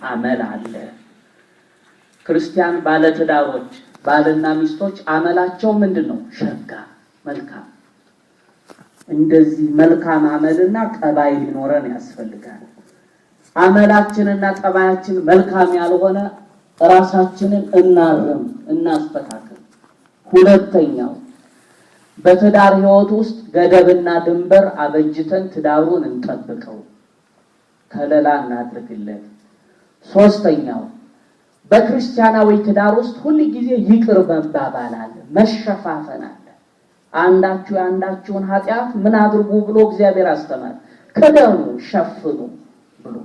አመል አለ። ክርስቲያን ባለትዳሮች ባልና ሚስቶች አመላቸው ምንድን ነው? ሸጋ፣ መልካም። እንደዚህ መልካም አመልና ጠባይ ሊኖረን ያስፈልጋል። አመላችንና ጠባያችን መልካም ያልሆነ ራሳችንን እናርም፣ እናስተካክል። ሁለተኛው በትዳር ሕይወት ውስጥ ገደብና ድንበር አበጅተን ትዳሩን እንጠብቀው፣ ከለላ እናድርግለት። ሶስተኛው በክርስቲያናዊ ትዳር ውስጥ ሁል ጊዜ ይቅር መባባል አለ፣ መሸፋፈን አለ። አንዳችሁ የአንዳችሁን ኃጢአት ምን አድርጉ ብሎ እግዚአብሔር አስተማረ፣ ክደኑ፣ ሸፍኑ ብሎ።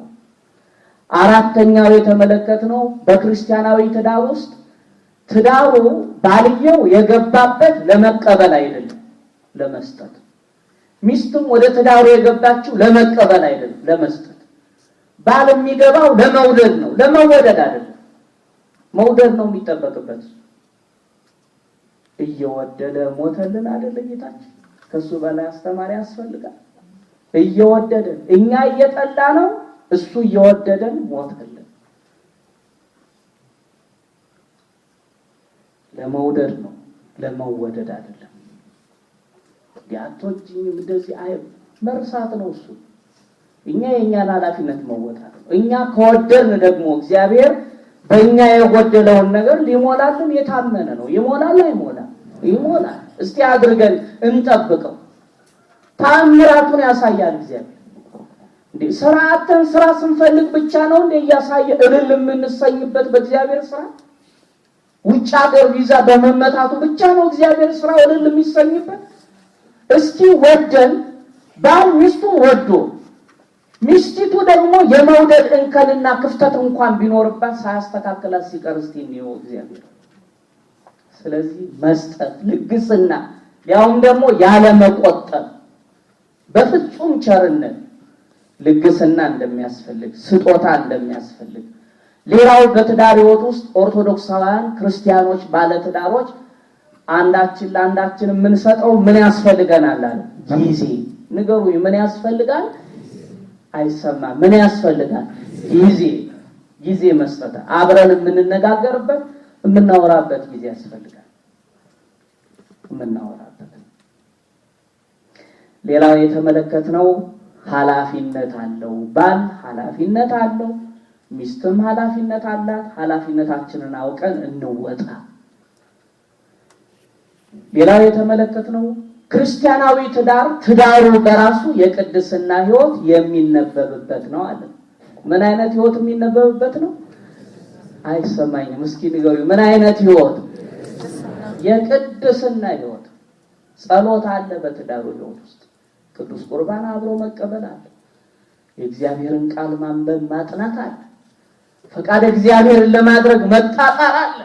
አራተኛው የተመለከትነው በክርስቲያናዊ ትዳር ውስጥ ትዳሩ ባልየው የገባበት ለመቀበል አይደለም፣ ለመስጠት። ሚስትም ወደ ትዳሩ የገባችው ለመቀበል አይደለም፣ ለመስጠት። ባል የሚገባው ለመውደድ ነው፣ ለመወደድ አይደለም። መውደድ ነው የሚጠበቅበት። እየወደደ ሞተልን አይደለ ጌታችን? ከሱ በላይ አስተማሪ ያስፈልጋል? እየወደደን እኛ እየጠላ ነው፣ እሱ እየወደደን ሞተልን። ለመውደድ ነው፣ ለመወደድ አይደለም። አትወጂኝም እንደዚህ አይ መርሳት ነው እሱ። እኛ የእኛን ኃላፊነት መወጣት ነው። እኛ ከወደድን ደግሞ እግዚአብሔር በእኛ የጎደለውን ነገር ሊሞላልን የታመነ ነው። ይሞላል አይሞላም? ይሞላል። እስቲ አድርገን እንጠብቀው። ታምራቱን ያሳያል እግዚአብሔር። እንዴ ስራ አጥተን ስራ ስንፈልግ ብቻ ነው እንዴ እያሳየ እልል የምንሰኝበት በእግዚአብሔር ስራ? ውጭ ሀገር ቪዛ በመመታቱ ብቻ ነው እግዚአብሔር ስራ እልል የሚሰኝበት? እስቲ ወደን ባል ሚስቱን ወዶ ሚስቲቱ ደግሞ የመውደድ እንከንና ክፍተት እንኳን ቢኖርባት ሳያስተካክላት ሲቀር እስቲ እንየው እግዚአብሔር። ስለዚህ መስጠት፣ ልግስና፣ ያውም ደግሞ ያለመቆጠብ በፍጹም ቸርነት ልግስና እንደሚያስፈልግ፣ ስጦታ እንደሚያስፈልግ። ሌላው በትዳር ሕይወት ውስጥ ኦርቶዶክሳውያን ክርስቲያኖች ባለትዳሮች አንዳችን ለአንዳችን የምንሰጠው ምን ያስፈልገናል አለ? ጊዜ። ንገሩኝ፣ ምን ያስፈልጋል? አይሰማም። ምን ያስፈልጋል? ጊዜ። ጊዜ መስጠት፣ አብረን የምንነጋገርበት የምናወራበት ጊዜ ያስፈልጋል። የምናወራበት። ሌላው የተመለከትነው ኃላፊነት አለው። ባል ኃላፊነት አለው፣ ሚስትም ኃላፊነት አላት። ኃላፊነታችንን አውቀን እንወጣ። ሌላው የተመለከትነው ክርስቲያናዊ ትዳር ትዳሩ በራሱ የቅድስና ሕይወት የሚነበብበት ነው አለ። ምን አይነት ሕይወት የሚነበብበት ነው? አይሰማኝም። እስኪ ንገሩኝ። ምን አይነት ሕይወት? የቅድስና ሕይወት። ጸሎት አለ በትዳሩ ሕይወት ውስጥ፣ ቅዱስ ቁርባን አብሮ መቀበል አለ፣ የእግዚአብሔርን ቃል ማንበብ ማጥናት አለ፣ ፈቃደ እግዚአብሔርን ለማድረግ መጣጣር አለ።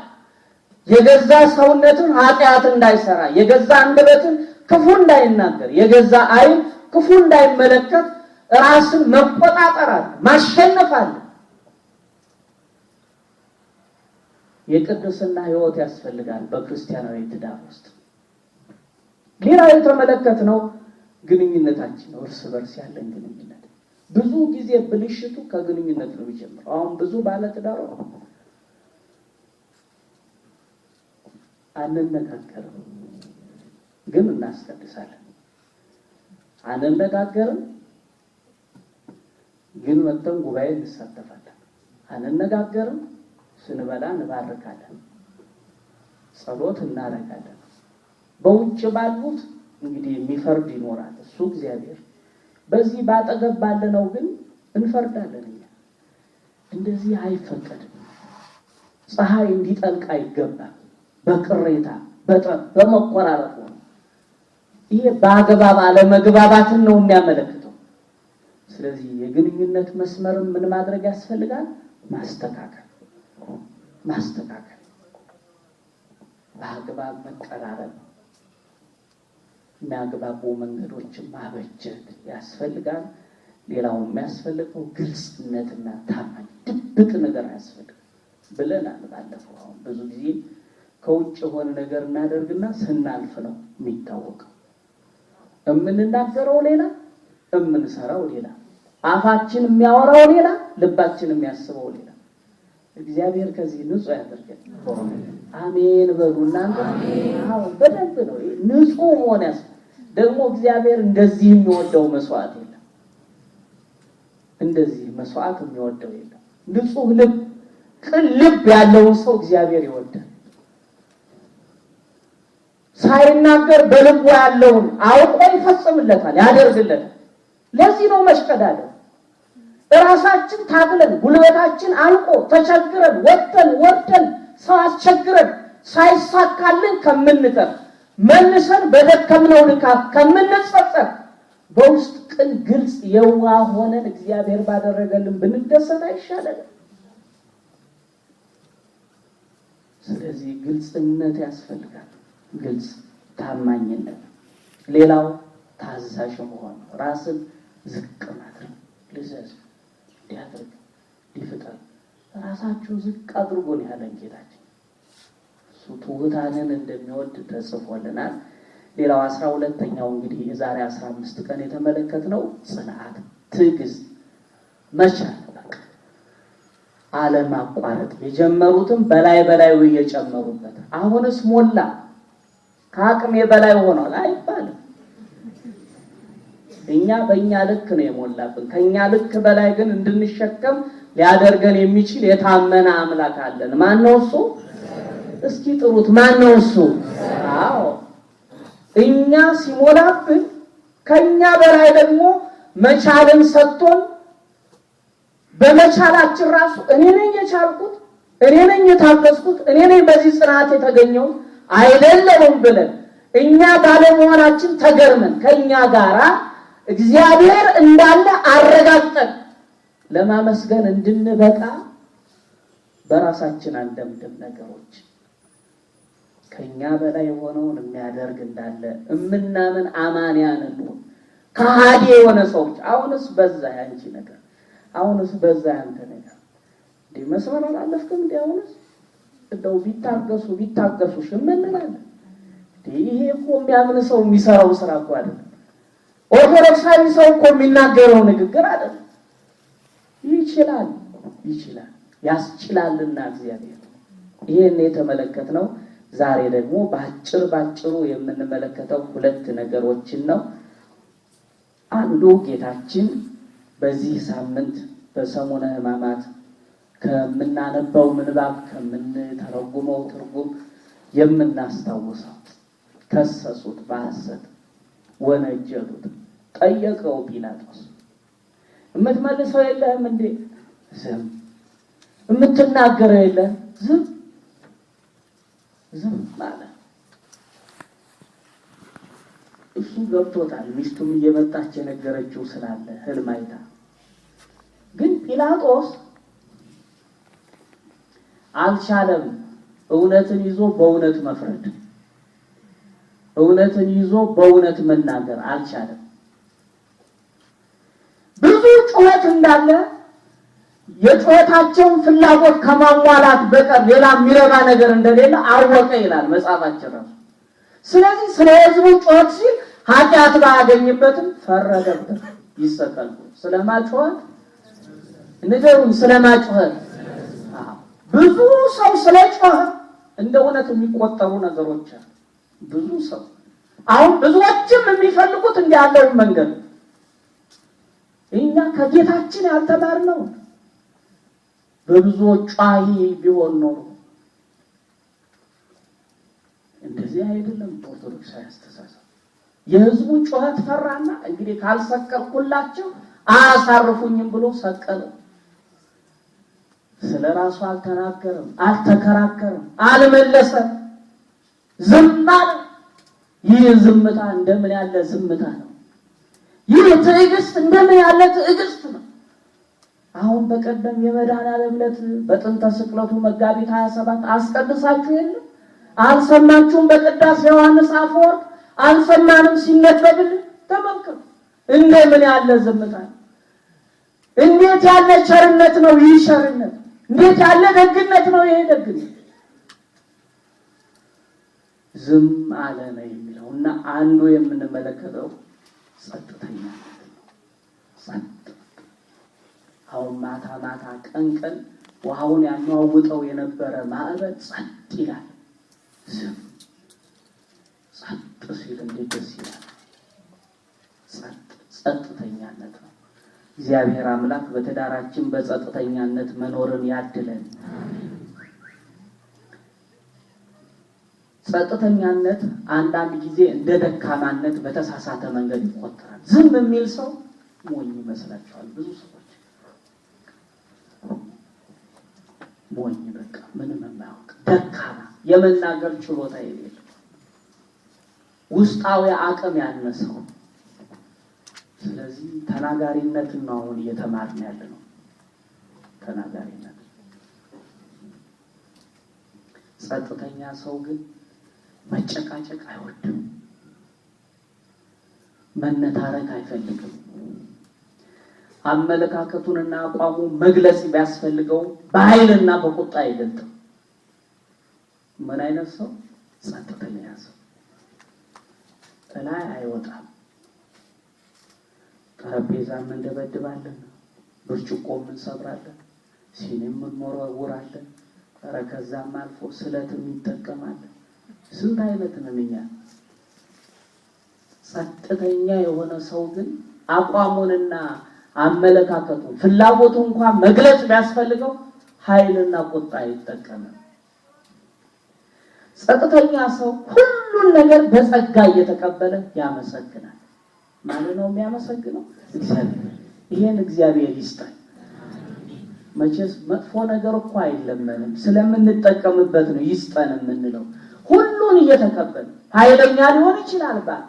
የገዛ ሰውነትን ኃጢአት እንዳይሰራ፣ የገዛ አንደበትን ክፉ እንዳይናገር፣ የገዛ ዓይን ክፉ እንዳይመለከት ራስን መቆጣጠር አለ፣ ማሸነፍ አለ። የቅድስና ሕይወት ያስፈልጋል በክርስቲያናዊ ትዳር ውስጥ። ሌላው የተመለከትነው ግንኙነታችን ነው፣ እርስ በርስ ያለን ግንኙነት። ብዙ ጊዜ ብልሽቱ ከግንኙነት ነው የሚጀምረው። አሁን ብዙ ባለትዳሮች አንነጋገርም፣ ግን እናስቀድሳለን። አንነጋገርም፣ ግን መጥተን ጉባኤ እንሳተፋለን። አንነጋገርም፣ ስንበላ እንባርካለን፣ ጸሎት እናደርጋለን። በውጭ ባሉት እንግዲህ የሚፈርድ ይኖራል፣ እሱ እግዚአብሔር። በዚህ ባጠገብ ባለነው ግን እንፈርዳለን እኛ። እንደዚህ አይፈቀድም። ፀሐይ እንዲጠልቅ አይገባም። በቅሬታ በጠብ በመቆራረጥ ነው። ይሄ በአግባብ አለመግባባትን ነው የሚያመለክተው። ስለዚህ የግንኙነት መስመርም ምን ማድረግ ያስፈልጋል? ማስተካከል ማስተካከል፣ በአግባብ መቀራረብ፣ የሚያግባቡ መንገዶችን ማበጀት ያስፈልጋል። ሌላው የሚያስፈልገው ግልጽነትና ታማኝ፣ ድብቅ ነገር አያስፈልግም ብለናል ባለፈው። አሁን ብዙ ጊዜ ከውጭ የሆነ ነገር እናደርግና ስናልፍ ነው የሚታወቀው። የምንናገረው ሌላ፣ የምንሰራው ሌላ፣ አፋችን የሚያወራው ሌላ፣ ልባችን የሚያስበው ሌላ። እግዚአብሔር ከዚህ ንጹህ ያደርገን። አሜን በሉ እናንተ። አዎ በደንብ ነው ንጹህ መሆን ያስ ደግሞ እግዚአብሔር እንደዚህ የሚወደው መስዋዕት የለም። እንደዚህ መስዋዕት የሚወደው የለም። ንጹህ ልብ፣ ቅን ልብ ያለውን ሰው እግዚአብሔር ይወዳል። ሳይናገር በልቡ ያለውን አውቆ ይፈጽምለታል፣ ያደርግለታል። ለዚህ ነው መሽቀዳደም። እራሳችን ታግለን ጉልበታችን አልቆ ተቸግረን ወጥተን ወርደን ሰው አስቸግረን ሳይሳካልን ከምንተር መልሰን በደከምነው ድካም ከምንጸጸት በውስጥ ቅን ግልጽ የዋህ ሆነን እግዚአብሔር ባደረገልን ብንደሰት አይሻለንም? ስለዚህ ግልጽነት ያስፈልጋል። ግልጽ ታማኝነት። ሌላው ታዛዥ መሆን ነው። ራስን ዝቅ ማድረግ፣ ልዘዝ፣ እንዲያድርግ፣ እንዲፍጠር ራሳችሁ ዝቅ አድርጎ ነው ያለን ጌታችን። እሱ ትሑታንን እንደሚወድ ተጽፎልናል። ሌላው 12ኛው እንግዲህ የዛሬ 15 ቀን የተመለከትነው ጽንዓት፣ ትዕግስት፣ መቻል፣ በቃ አለማቋረጥ። የጀመሩትም በላይ በላዩ እየጨመሩበት አሁንስ ሞላ ከአቅሜ በላይ ሆኗል አይባልም። እኛ በእኛ ልክ ነው የሞላብን። ከኛ ልክ በላይ ግን እንድንሸከም ሊያደርገን የሚችል የታመነ አምላክ አለን። ማን ነው እሱ? እስኪ ጥሩት። ማን ነው እሱ? አዎ እኛ ሲሞላብን ከኛ በላይ ደግሞ መቻልን ሰጥቶን በመቻላችን ራሱ እኔ ነኝ የቻልኩት፣ እኔ ነኝ የታገስኩት፣ እኔ ነኝ በዚህ ጽናት የተገኘው አይደለሁም ብለን እኛ ባለመሆናችን ተገርመን ከኛ ጋራ እግዚአብሔር እንዳለ አረጋግጠን ለማመስገን እንድንበቃ በራሳችን አንደምድም። ነገሮች ከኛ በላይ የሆነውን የሚያደርግ እንዳለ እምናምን አማንያን እንሁን። ከሃዲ የሆነ ሰዎች አሁንስ በዛ ያንቺ ነገር፣ አሁንስ በዛ ያንተ ነገር፣ እንዴ መስመር አላለፍክም እንዴ? አሁንስ እንደው ቢታገሱ ቢታገሱሽ እንላለን። ይሄ እኮ የሚያምን ሰው የሚሰራው ስራ እኮ አይደለም። ኦርቶዶክሳዊ ሰው እኮ የሚናገረው ንግግር አይደለም። ይችላል ይችላል ያስችላልና እግዚአብሔር። ይሄን የተመለከትነው ዛሬ ደግሞ ባጭር ባጭሩ የምንመለከተው ሁለት ነገሮችን ነው። አንዱ ጌታችን በዚህ ሳምንት በሰሙነ ሕማማት ከምናነበው ምንባብ ከምንተረጉመው ትርጉም የምናስታውሰው ከሰሱት፣ በሐሰት ወነጀሉት። ጠየቀው ጲላጦስ፣ የምትመልሰው የለህም እንዴ? ዝም። የምትናገረው የለህም? ዝም ዝም አለ። እሱ ገብቶታል። ሚስቱም እየመጣች የነገረችው ስላለ ህልም አይታ። ግን ጲላጦስ አልቻለም። እውነትን ይዞ በእውነት መፍረድ፣ እውነትን ይዞ በእውነት መናገር አልቻለም። ብዙ ጩኸት እንዳለ የጩኸታቸውን ፍላጎት ከማሟላት በቀር ሌላ የሚረባ ነገር እንደሌለ አወቀ ይላል መጽሐፋችን ራሱ። ስለዚህ ስለ ሕዝቡ ጩኸት ሲል ኃጢአት ባያገኝበትም ፈረደበት፣ ይሰቀል። ስለማጩኸት ንገሩኝ፣ ስለማጩኸት ብዙ ሰው ስለ ጮኸ እንደ እውነት የሚቆጠሩ ነገሮች አሉ። ብዙ ሰው አሁን ብዙዎችም የሚፈልጉት እንዲህ ያለውን መንገድ እኛ ከጌታችን ያልተማርነው በብዙዎች ጯሂ ቢሆን ኖሮ እንደዚህ አይደለም። ኦርቶዶክሳዊ አስተሳሰብ የህዝቡን ጩኸት ፈራና እንግዲህ ካልሰቀልኩላችሁ አያሳርፉኝም ብሎ ሰቀለ። ስለ ራሱ አልተናገረም፣ አልተከራከረም፣ አልመለሰም፣ ዝም አለ። ይህ ዝምታ እንደምን ያለ ዝምታ ነው! ይህ ትዕግስት እንደምን ያለ ትዕግስት ነው! አሁን በቀደም የመድኃኔዓለም ዕለት በጥንተ ስቅለቱ መጋቢት 27 አስቀድሳችሁ የለ አልሰማችሁም? በቅዳሴ ዮሐንስ አፈወርቅ አልሰማንም ሲነበብልን? ተመልከቱ፣ እንደምን ያለ ዝምታ ነው! እንዴት ያለ ቸርነት ነው ይህ ቸርነት! እንዴት ያለ ደግነት ነው ይሄ ደግነት! ዝም አለ ነው የሚለው እና አንዱ የምንመለከተው ጸጥተኛነት ነው። ጸጥ አሁን ማታ ማታ ቀን ቀን ውሃውን ያነዋውጠው የነበረ ማዕበል ጸጥ ይላል። ዝም ጸጥ ሲል እንዴት ደስ ይላል! ጸጥ ጸጥተኛነት ነው። እግዚአብሔር አምላክ በትዳራችን በጸጥተኛነት መኖርን ያድለን። ጸጥተኛነት አንዳንድ ጊዜ እንደ ደካማነት በተሳሳተ መንገድ ይቆጠራል። ዝም የሚል ሰው ሞኝ ይመስላቸዋል ብዙ ሰዎች። ሞኝ በቃ ምንም የማያውቅ ደካማ፣ የመናገር ችሎታ የሌለው፣ ውስጣዊ አቅም ያነሰው። ስለዚህ ተናጋሪነትን ነው አሁን እየተማርን ያለ ነው። ተናጋሪነት። ጸጥተኛ ሰው ግን መጨቃጨቅ አይወድም፣ መነታረክ አይፈልግም። አመለካከቱንና አቋሙ መግለጽ ቢያስፈልገው በኃይልና በቁጣ አይገልጥም። ምን አይነት ሰው? ጸጥተኛ ሰው። እላይ አይወጣም። ጠረጴዛም እንደበድባለን፣ ብርጭቆም እንሰብራለን፣ ሲኒም እንወረውራለን። ኧረ ከዛም አልፎ ስለትም ይጠቀማለን። ስንት አይነት ነን እኛ። ጸጥተኛ የሆነ ሰው ግን አቋሙንና አመለካከቱን ፍላጎቱ እንኳን መግለጽ ቢያስፈልገው ኃይልና ቁጣ አይጠቀምም። ጸጥተኛ ሰው ሁሉን ነገር በጸጋ እየተቀበለ ያመሰግናል። ማን ነው የሚያመሰግነው? እግዚአብሔር። ይሄን እግዚአብሔር ይስጠን። መቼስ መጥፎ ነገር እኮ አይለመንም፣ ስለምንጠቀምበት ነው ይስጠን የምንለው። ሁሉን እየተቀበለ ኃይለኛ ሊሆን ይችላል ባል፣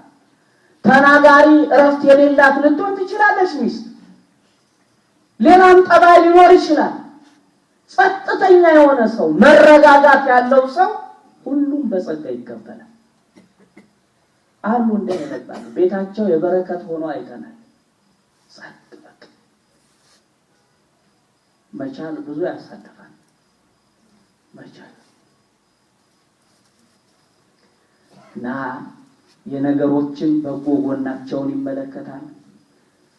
ተናጋሪ እረፍት የሌላት ልትሆን ትችላለች ሚስት፣ ሌላም ጠባይ ሊኖር ይችላል። ጸጥተኛ የሆነ ሰው፣ መረጋጋት ያለው ሰው ሁሉም በጸጋ ይቀበላል። አሉ እንደነባሉ ቤታቸው የበረከት ሆኖ አይተናል። ጸጥ በቃ መቻል ብዙ ያሳልፋል። መቻል እና የነገሮችን በጎ ጎናቸውን ይመለከታል።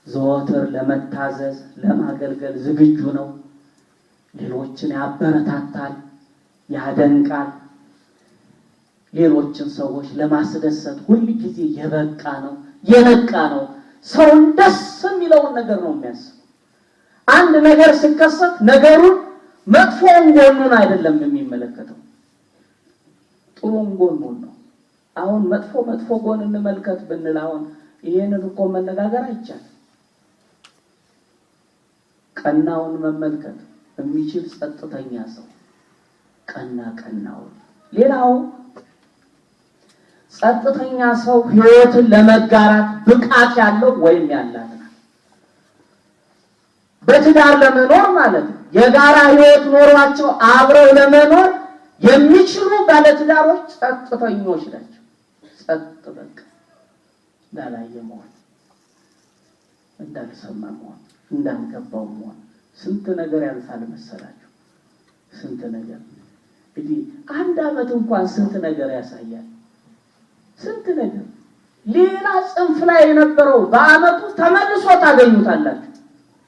ዘወትር ለመታዘዝ ለማገልገል ዝግጁ ነው። ሌሎችን ያበረታታል፣ ያደንቃል። ሌሎችን ሰዎች ለማስደሰት ሁል ጊዜ የበቃ ነው፣ የነቃ ነው። ሰውን ደስ የሚለውን ነገር ነው የሚያስበው። አንድ ነገር ሲከሰት ነገሩን መጥፎውን ጎኑን አይደለም የሚመለከተው፣ ጥሩን ጎኑን ነው። አሁን መጥፎ መጥፎ ጎን እንመልከት ብንል አሁን ይሄንን እኮ መነጋገር አይቻልም። ቀናውን መመልከት የሚችል ጸጥተኛ ሰው ቀና ቀናውን። ሌላው ጸጥተኛ ሰው ሕይወትን ለመጋራት ብቃት ያለው ወይም ያላት ናት። በትዳር ለመኖር ማለት ነው። የጋራ ሕይወት ኖሯቸው አብረው ለመኖር የሚችሉ ባለትዳሮች ጸጥተኞች ናቸው። ጸጥ በቃ እንዳላየ መሆን፣ እንዳልሰማ መሆን፣ እንዳልገባው መሆን። ስንት ነገር ያልፋል መሰላችሁ? ስንት ነገር እንግዲህ አንድ ዓመት እንኳን ስንት ነገር ያሳያል። ስንት ነገር ሌላ ጽንፍ ላይ የነበረው በዓመቱ ተመልሶ ታገኙታላችሁ።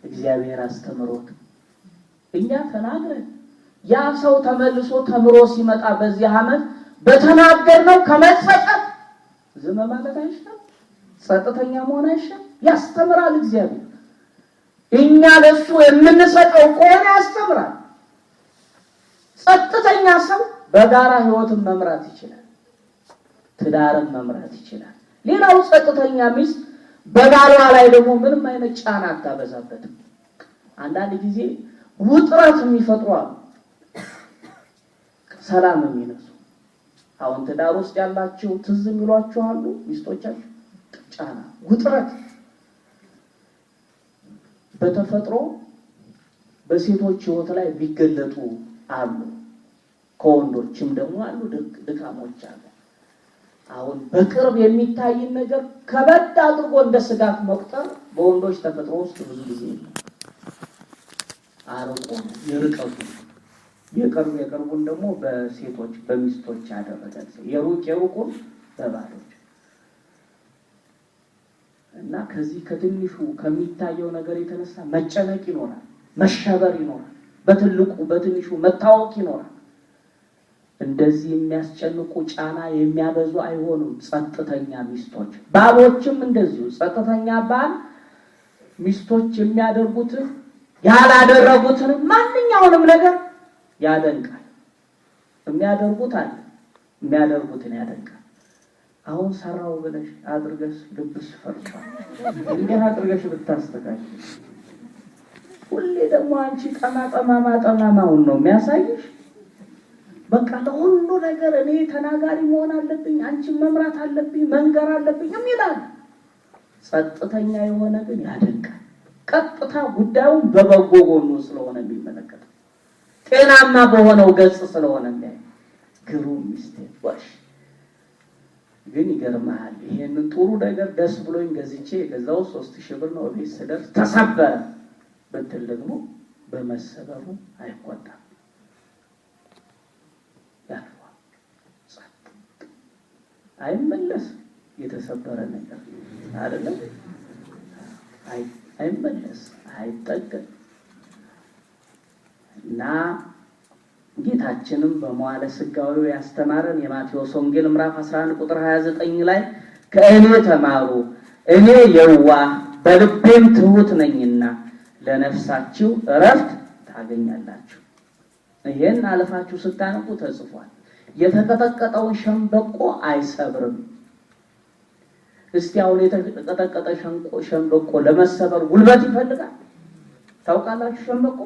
እግዚአብሔር አስተምሮት እኛ ተናግረን ያ ሰው ተመልሶ ተምሮ ሲመጣ በዚህ ዓመት በተናገርነው ከመጸጸት ዝም ማለት አይሻልም? ጸጥተኛ መሆን አይሻልም? ያስተምራል እግዚአብሔር። እኛ ለሱ የምንሰጠው ከሆነ ያስተምራል። ጸጥተኛ ሰው በጋራ ሕይወትን መምራት ይችላል። ትዳርን መምራት ይችላል። ሌላው ጸጥተኛ ሚስት በባሏ ላይ ደግሞ ምንም አይነት ጫና አታበዛበትም። አንዳንድ ጊዜ ውጥረት የሚፈጥሩ አሉ፣ ሰላም የሚነሱ። አሁን ትዳር ውስጥ ያላችሁ ትዝ የሚሏችሁ አሉ ሚስቶቻችሁ ጫና፣ ውጥረት በተፈጥሮ በሴቶች ሕይወት ላይ የሚገለጡ አሉ። ከወንዶችም ደግሞ አሉ፣ ድካሞች አሉ። አሁን በቅርብ የሚታይን ነገር ከበድ አድርጎ እንደ ስጋት መቁጠር በወንዶች ተፈጥሮ ውስጥ ብዙ ጊዜ የለም። አርቆ ነው የርቀቱ የቅርብ የቅርቡን ደግሞ በሴቶች በሚስቶች ያደረገ የሩቅ የሩቁን በባሎች እና ከዚህ ከትንሹ ከሚታየው ነገር የተነሳ መጨነቅ ይኖራል፣ መሸበር ይኖራል፣ በትልቁ በትንሹ መታወቅ ይኖራል። እንደዚህ የሚያስጨንቁ ጫና የሚያበዙ አይሆኑም ጸጥተኛ ሚስቶች። ባሎችም እንደዚሁ ጸጥተኛ ባል ሚስቶች የሚያደርጉትን ያላደረጉትን ማንኛውንም ነገር ያደንቃል። የሚያደርጉት አለ፣ የሚያደርጉትን ያደንቃል። አሁን ሰራው ብለሽ አድርገሽ ልብሽ ፈርሷል፣ እንዲህ አድርገሽ ብታስተካክል። ሁሌ ደግሞ አንቺ ጠማጠማማ ጠማማውን ነው የሚያሳይሽ። በቃ ለሁሉ ነገር እኔ ተናጋሪ መሆን አለብኝ፣ አንቺን መምራት አለብኝ፣ መንገር አለብኝ ይላል። ጸጥተኛ የሆነ ግን ያደንቃል። ቀጥታ ጉዳዩን በበጎ ጎኑ ስለሆነ የሚመለከተው ጤናማ በሆነው ገጽ ስለሆነ የሚያይ ግሩም ሚስቴ ወሽ ግን ይገርምሃል፣ ይሄንን ጥሩ ነገር ደስ ብሎኝ ገዝቼ የገዛው 3000 ብር ነው፣ ቤት ስደርስ ተሰበረ ብትል ደግሞ በመሰበሩ አይቆጣም፣ ያልፏል። ጸጥ አይመለስም። የተሰበረ ነገር አይደለም፣ አይመለስ፣ አይጠገም። እና ጌታችንም በመዋዕለ ሥጋዌው ያስተማረን የማቴዎስ ወንጌል ምዕራፍ 11 ቁጥር 29 ላይ ከእኔ ተማሩ እኔ የዋህ በልቤም ትሑት ነኝና ለነፍሳችሁ እረፍት ታገኛላችሁ። ይሄን አልፋችሁ ስታነቡ ተጽፏል። የተቀጠቀጠውን ሸምበቆ አይሰብርም። እስቲ አሁን የተቀጠቀጠ ሸምበቆ ለመሰበር ጉልበት ይፈልጋል? ታውቃላችሁ? ሸምበቆ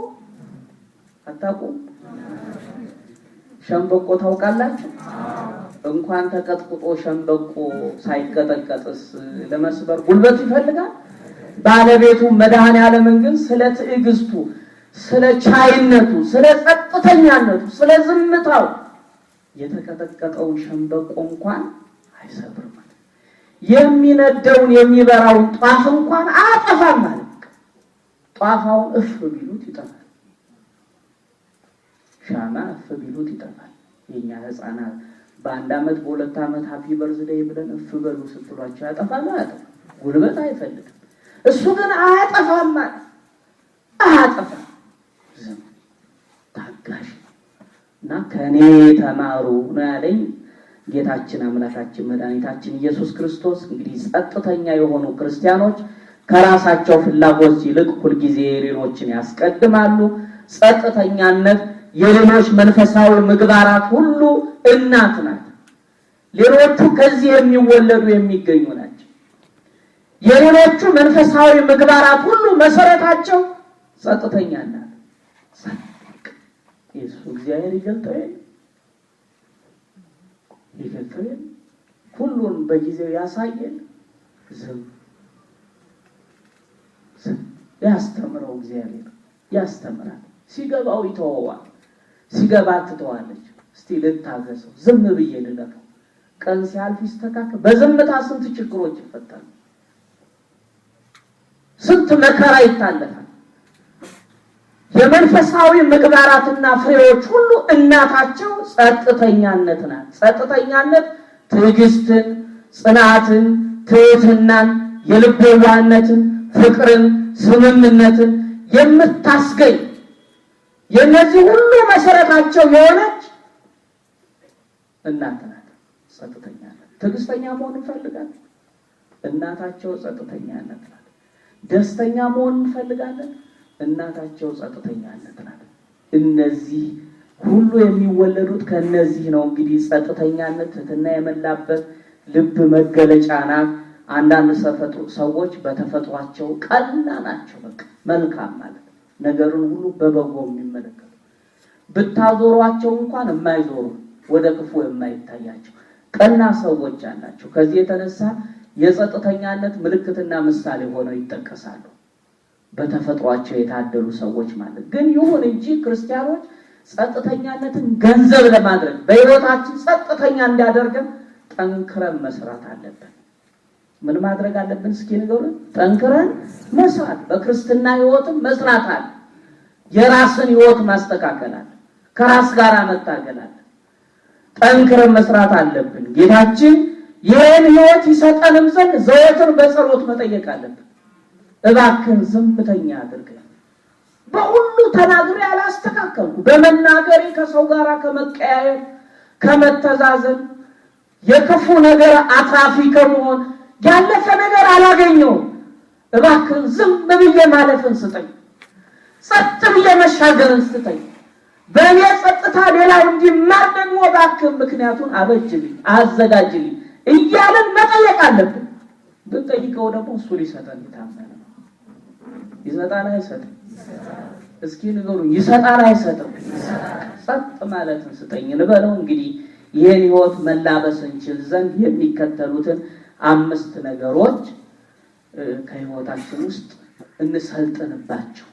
አታውቁም? ሸምበቆ ታውቃላችሁ? እንኳን ተቀጥቅጦ ሸምበቆ ሳይቀጠቀጥስ ለመስበር ጉልበት ይፈልጋል? ባለቤቱ መድኃኔዓለምን ግን ስለ ትዕግስቱ፣ ስለ ቻይነቱ፣ ስለ ጸጥተኛነቱ፣ ስለ ዝምታው የተቀጠቀጠውን ሸምበቆ እንኳን አይሰብርም። የሚነደውን የሚበራውን ጧፍ እንኳን አያጠፋም ማለት ጧፋውን እፍ ቢሉት ይጠፋል። ሻማ እፍ ቢሉት ይጠፋል። የኛ ሕፃናት በአንድ ዓመት በሁለት ዓመት happy birthday ብለን እፍ በሉ ስትሏቸው ያጠፋሉ? አያጠፋም። ጉልበት አይፈልግም። እሱ ግን አያጠፋም ማለት አያጠፋም። ዝም ታጋሽ እና ከኔ ተማሩ ነው ያለኝ ጌታችን አምላካችን መድኃኒታችን ኢየሱስ ክርስቶስ። እንግዲህ ጸጥተኛ የሆኑ ክርስቲያኖች ከራሳቸው ፍላጎት ይልቅ ሁልጊዜ ሌሎችን ያስቀድማሉ። ጸጥተኛነት የሌሎች መንፈሳዊ ምግባራት ሁሉ እናት ናት። ሌሎቹ ከዚህ የሚወለዱ የሚገኙ ናቸው። የሌሎቹ መንፈሳዊ ምግባራት ሁሉ መሰረታቸው ጸጥተኛነት። እሱ እግዚአብሔር ይገልጠው ይገልጠው ሁሉን በጊዜው ያሳየን። ዝም ዝም ያስተምረው እግዚአብሔር ያስተምራል። ሲገባው ይተወዋል። ሲገባ ትተዋለች። እስቲ ልታገሰው፣ ዝም ብዬ ልለፈው። ቀን ሲያልፍ ይስተካከል። በዝምታ ስንት ችግሮች ይፈታሉ፣ ስንት መከራ ይታለፋል። የመንፈሳዊ ምግባራትና ፍሬዎች ሁሉ እናታቸው ጸጥተኛነት ናት። ጸጥተኛነት ትዕግስትን፣ ጽናትን፣ ትህትናን፣ የልብ የዋህነትን፣ ፍቅርን፣ ስምምነትን የምታስገኝ የእነዚህ ሁሉ መሰረታቸው የሆነች እናት ናት። ጸጥተኛነት። ትዕግስተኛ መሆን እንፈልጋለን። እናታቸው ጸጥተኛነት ናት። ደስተኛ መሆን እንፈልጋለን። እናታቸው ጸጥተኛነት ናት። እነዚህ ሁሉ የሚወለዱት ከነዚህ ነው። እንግዲህ ጸጥተኛነት ትህትና የመላበት ልብ መገለጫ ናት። አንዳንድ ሰዎች በተፈጥሯቸው ቀና ናቸው። በቃ መልካም ማለት ነገሩን ሁሉ በበጎ የሚመለከቱ ብታዞሯቸው እንኳን የማይዞሩ ወደ ክፉ የማይታያቸው ቀና ሰዎች አላቸው። ከዚህ የተነሳ የጸጥተኛነት ምልክትና ምሳሌ ሆነው ይጠቀሳሉ። በተፈጥሯቸው የታደሉ ሰዎች ማለት ግን ይሁን እንጂ ክርስቲያኖች ጸጥተኛነትን ገንዘብ ለማድረግ በሕይወታችን ጸጥተኛ እንዲያደርገን ጠንክረን መስራት አለብን። ምን ማድረግ አለብን? እስኪ ንገሩን። ጠንክረን መስራት፣ በክርስትና ሕይወትም መስራት አለ። የራስን ሕይወት ማስተካከል አለ። ከራስ ጋር መታገል አለ። ጠንክረን መስራት አለብን። ጌታችን ይህን ሕይወት ይሰጠንም ዘንድ ዘወትር በጸሎት መጠየቅ አለብን። እባክህን ዝምተኛ አድርገን፣ በሁሉ ተናግሬ አላስተካከልኩ፣ በመናገሬ ከሰው ጋር ከመቀያየም ከመተዛዘን የክፉ ነገር አትራፊ ከመሆን ያለፈ ነገር አላገኘውም። እባክህን ዝም ብዬ ማለፍን ስጠኝ፣ ጸጥ ብዬ መሻገርን ስጠኝ። በእኔ ጸጥታ ሌላው እንዲማር ደግሞ እባክህን ምክንያቱን አበጅልኝ፣ አዘጋጅልኝ እያለን መጠየቅ አለብን። ብንጠይቀው ደግሞ እሱ ሊሰጠን የታመነ ነው። ይሰጣል አይሰጥም? እስኪ ንገሩኝ፣ ይሰጣል አይሰጥም? ጸጥ ማለትን ስጠኝ እንበለው። እንግዲህ ይህን ሕይወት መላበስ እንችል ዘንድ የሚከተሉትን 5 ነገሮች ከሕይወታችን ውስጥ እንሰልጥንባቸው።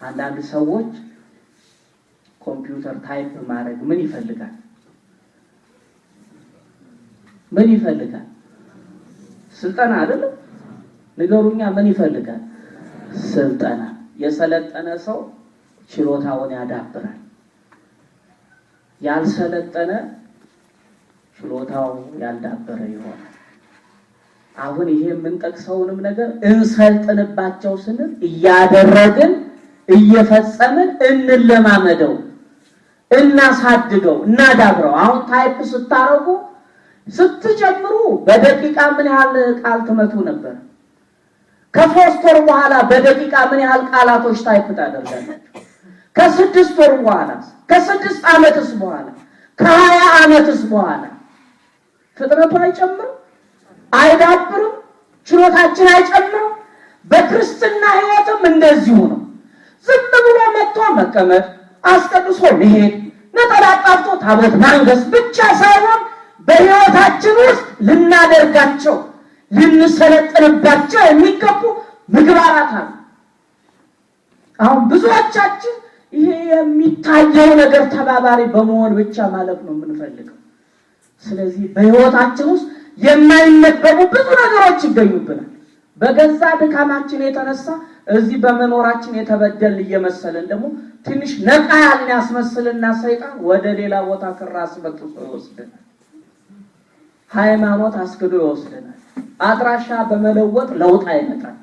አንዳንድ ሰዎች ኮምፒውተር type ማድረግ ምን ይፈልጋል? ምን ይፈልጋል? ስልጠና አይደለም? ንገሩኛ፣ ምን ይፈልጋል? ስልጠና። የሰለጠነ ሰው ችሎታውን ያዳብራል። ያልሰለጠነ ችሎታው ያልዳበረ ይሆናል። አሁን ይሄ የምንጠቅሰውንም ነገር እንሰልጥንባቸው ስንል እያደረግን እየፈጸምን እንለማመደው፣ እናሳድገው፣ እናዳብረው። አሁን type ስታረጉ ስትጀምሩ በደቂቃ ምን ያህል ቃል ትመቱ ነበር? ከ3 ወር በኋላ በደቂቃ ምን ያህል ቃላቶች type ታደርጋላችሁ? ከ6 ወር በኋላ፣ ከ6 ዓመትስ በኋላ፣ ከ20 ዓመትስ በኋላ ፍጥነቱ አይጨምርም? አይዳብርም? ችሎታችን አይጨምርም? በክርስትና ሕይወትም እንደዚሁ ነው። ዝም ብሎ መጥቶ መቀመጥ፣ አስቀድሶ መሄድ፣ ነጠላ አጣፍቶ ታቦት ማንገስ ብቻ ሳይሆን በሕይወታችን ውስጥ ልናደርጋቸው ልንሰለጥንባቸው የሚገቡ ምግባራት አሉ። አሁን ብዙዎቻችን ይሄ የሚታየው ነገር ተባባሪ በመሆን ብቻ ማለት ነው የምንፈልገው። ስለዚህ በሕይወታችን ውስጥ የማይነበቡ ብዙ ነገሮች ይገኙብናል። በገዛ ድካማችን የተነሳ እዚህ በመኖራችን የተበደልን እየመሰለን ደግሞ ትንሽ ነቃ ያልን ያስመስልና ሰይጣን ወደ ሌላ ቦታ ክር አስበጥሶ ይወስደናል። ሃይማኖት አስክዶ ይወስደናል። አድራሻ በመለወጥ ለውጥ አይመጣም።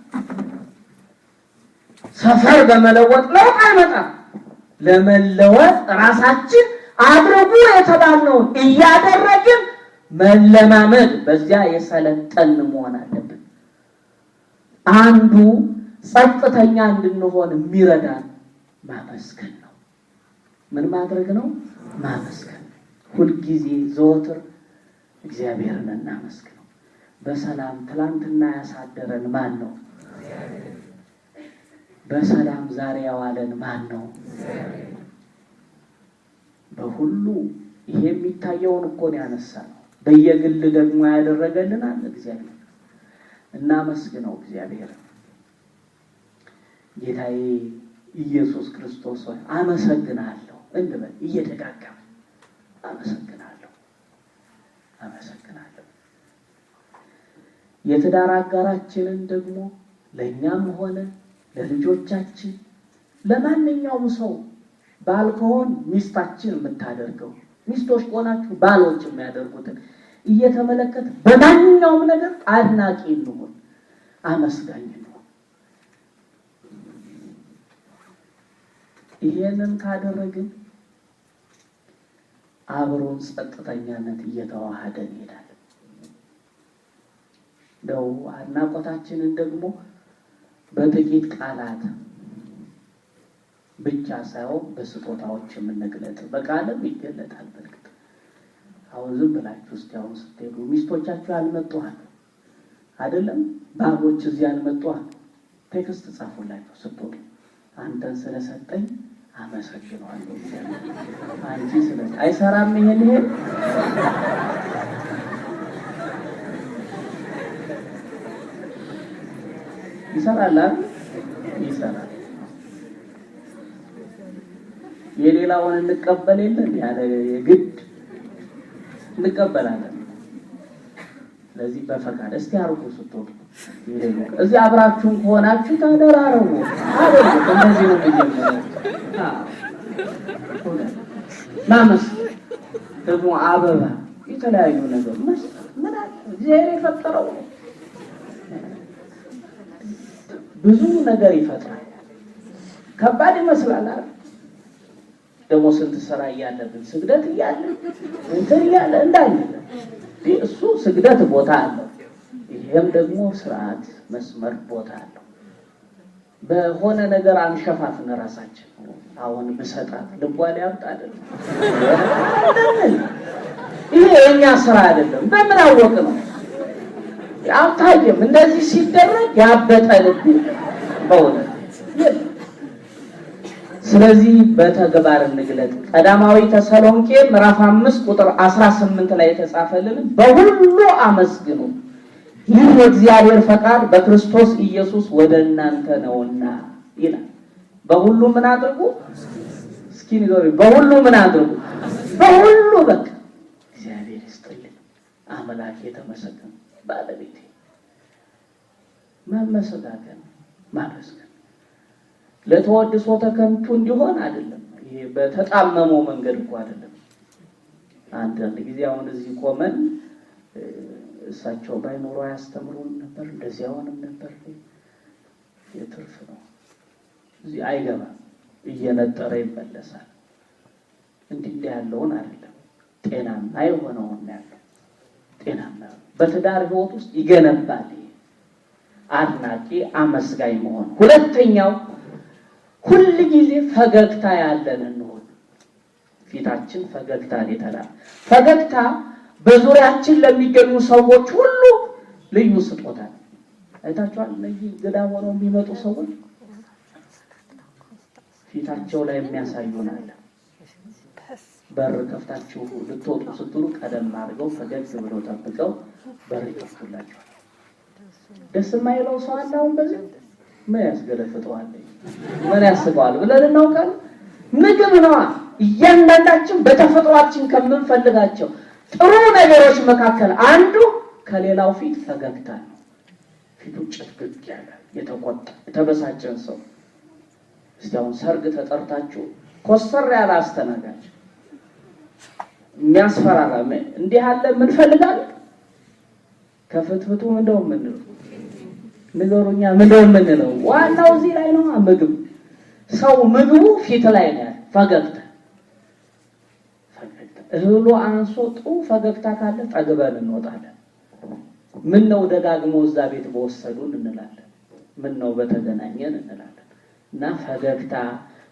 ሰፈር በመለወጥ ለውጥ አይመጣም። ለመለወጥ ራሳችን አድርጉ የተባልነውን እያደረግን መለማመድ፣ በዚያ የሰለጠን መሆን አለብን። አንዱ ጸጥተኛ እንድንሆን የሚረዳን ማመስገን ነው። ምን ማድረግ ነው? ማመስገን። ሁልጊዜ ዘወትር እግዚአብሔርን እናመስግነው። በሰላም ትላንትና ያሳደረን ማን ነው? በሰላም ዛሬ ያዋለን ማን ነው? በሁሉ ይሄ የሚታየውን እኮ ነው ያነሳነው። በየግል ደግሞ ያደረገልን አለ እግዚአብሔር። እናመስግነው እግዚአብሔር። ጌታዬ ኢየሱስ ክርስቶስ ሆይ አመሰግናለሁ እንበል እየደጋገምን፣ አመሰግናለሁ፣ አመሰግናለሁ። የትዳር አጋራችንን ደግሞ ለኛም ሆነ ለልጆቻችን ለማንኛውም ሰው ባል ከሆን ሚስታችን የምታደርገው፣ ሚስቶች ከሆናችሁ ባሎች የሚያደርጉትን እየተመለከት በማንኛውም ነገር አድናቂ እንሁን፣ አመስጋኝ እንሁን። ይሄንን ካደረግን አብሮን ጸጥተኛነት እየተዋሃደን ይሄዳል። እንደው አድናቆታችንን ደግሞ በጥቂት ቃላት ብቻ ሳይሆን በስጦታዎች የምንግለጥ፣ በቃልም ይገለጣል። በእርግጥ አሁን ዝም ብላችሁ እስቲ አሁን ስትሄዱ ሚስቶቻችሁ ያልመጡ አሉ አይደለም? ባሎች እዚህ ያልመጡ አሉ። text ጻፉላቸው ስትወጡ፣ አንተን ስለሰጠኝ አመሰግነዋለሁ እግዚአብሔር፣ አንቺ ስለ አይሰራም ይሄን ይሄን ይሰራል አይደል? ይሰራል። የሌላውን እንቀበል የለን ያለ የግድ እንቀበላለን። ስለዚህ በፈቃድ እስቲ አርጉ ስትወጡ፣ እዚህ አብራችሁን ከሆናችሁ ተደራረቡ። አብሩ እንደዚህ ነው የሚጀምረው። አዎ ማመስገን ደግሞ አበባ የተለያዩ ነገር መስጠት ምን አለ እግዚአብሔር የፈጠረው ነው። ብዙ ነገር ይፈጥራል። ከባድ ይመስላል አይደል? ደግሞ ስንት ስራ እያለብን ስግደት እያለ እንትን እያለ እንዳለ እሱ ስግደት ቦታ አለው። ይሄም ደግሞ ስርዓት መስመር ቦታ አለው። በሆነ ነገር አንሸፋፍን ራሳችን። አሁን ብሰጣት ልቧ ሊያብጥ አይደለም። ይሄ የኛ ስራ አይደለም። በምን አወቅ ነው? አልታየም። እንደዚህ ሲደረግ ያበጠ ልብ በእውነት። ስለዚህ በተግባር እንግለጥ። ቀዳማዊ ተሰሎንቄ ምዕራፍ 5 ቁጥር 18 ላይ የተጻፈልን በሁሉ አመስግኑ፣ ይህ የእግዚአብሔር ፈቃድ በክርስቶስ ኢየሱስ ወደ እናንተ ነውና ይላል። በሁሉ ምን አድርጉ? እስኪ ንገሩኝ። በሁሉ ምን አድርጉ? በሁሉ በቃ እግዚአብሔር ይስጥልኝ፣ አምላክ የተመሰገነ ባለቤቴ። መመሰጋገን ማመስገን ለተወድሶ ተከንቱ እንዲሆን አይደለም። ይሄ በተጣመመው መንገድ እኮ አይደለም። አንዳንድ ጊዜ አሁን እዚህ ቆመን እሳቸው ባይኖሩ አያስተምሩም ነበር፣ እንደዚህ አሁንም ነበር። የትርፍ ነው፣ እዚህ አይገባም፣ እየነጠረ ይመለሳል። እንዲህ እንዲህ ያለውን አይደለም፣ ጤናማ የሆነውን ያለው ጤናማ በትዳር ህይወት ውስጥ ይገነባል። ይሄ አድናቂ አመስጋኝ መሆን። ሁለተኛው ሁል ጊዜ ፈገግታ ያለን እንሆን። ፊታችን ፈገግታን የተላበ ፈገግታ በዙሪያችን ለሚገኙ ሰዎች ሁሉ ልዩ ስጦታ ነው። አይታችኋል? እነዚህ ገዳም ሆነው የሚመጡ ሰዎች ፊታቸው ላይ የሚያሳዩን አለ። በር ከፍታችሁ ልትወጡ ስትሉ ቀደም አድርገው ፈገግ ብለው ጠብቀው በር ይከፍቱላችኋል። ደስ የማይለው ሰው አለ? አሁን በዚህ ምን ያስገለፍጠዋል? ምን ያስበዋል ብለን እናውቃለን። ምግብ ነዋ። እያንዳንዳችን በተፈጥሯችን ከምንፈልጋቸው ጥሩ ነገሮች መካከል አንዱ ከሌላው ፊት ፈገግታ ነው። ፊቱ ጭፍግግ ያለ የተቆጣ የተበሳጨን ሰው እስቲ አሁን ሰርግ ተጠርታችሁ ኮስተር ያለ አስተናጋጅ የሚያስፈራራ እንዲህ ያለ ምን ፈልጋለን? ከፍትፍቱ ምንድነው የምንለው? ንገሩኛ፣ ምንድነው የምንለው? ዋናው እዚህ ላይ ነው። ምግብ ሰው ምግቡ ፊት ላይ ነው። ፈገግታ ፈገግታ እህሉ አንሶ ጥሩ ፈገግታ ካለ ጠግበን እንወጣለን። ምን ነው ደጋግሞ እዛ ቤት በወሰዱን እንላለን። ምን ነው በተገናኘን እንላለን። እና ፈገግታ